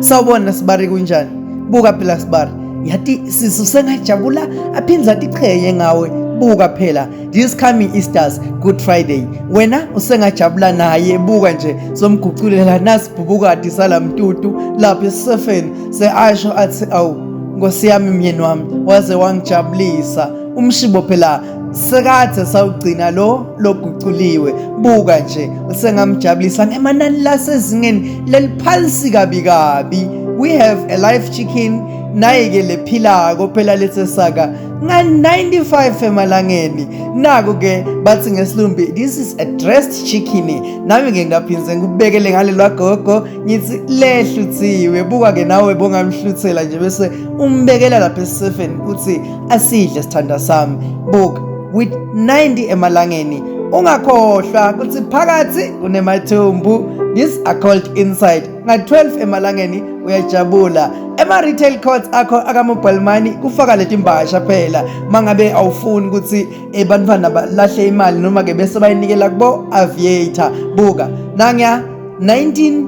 Sawubona sibari, kunjani? Buka phela sibari, yathi sisu sengajabula aphindze atiqhenye ngawe. Buka phela, this coming Easter's Good Friday, wena usengajabula naye. Buka nje, somguculela nasibhubukati salamtutu lapha esisefeni, seasho athi, "Awu Nkosi yami, myeni wami, waze wangijabulisa." Umshibo phela sekade sawugcina lo loguculiwe. Buka nje, usengamjabulisa ngemanani lasezingeni leliphansi kabi kabi. We have a live chicken naye-ke lephilako phela lethesaka nga-95 emalangeni. Naku-ke bathi ngesilumbi, this is a dressed chicken. Nami-ke ngingaphinze ngikubekele ngalelwa gogo, ngithi lehluthiwe. Buka-ke nawe, bongamhluthela nje bese umbekela lapha esisefeni, uthi, "Asidle sithanda sami." Buka, with 90 emalangeni. Ungakhohlwa ukuthi phakathi kunemathumbu, these are called inside, nga-12 emalangeni. Uyajabula. Ema-retail codes akho aka-mobile money kufaka leti mbasha phela, mangabe awufuni ukuthi ebantwana balahle imali noma-ke bese bayinikela kubo Aviator. Buka nangiya, 19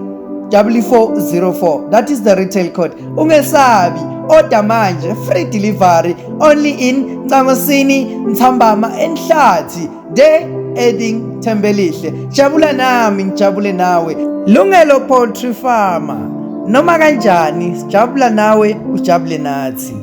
4404, that is the retail code. Ungesabi, order manje, free delivery only in Ncangosini, Ntsambama, Enhlathi, de adding Thembelihle. Jabula nami, ngijabule nawe. Lungelo Poultry Farmer, noma kanjani sijabula nawe, ujabule nathi.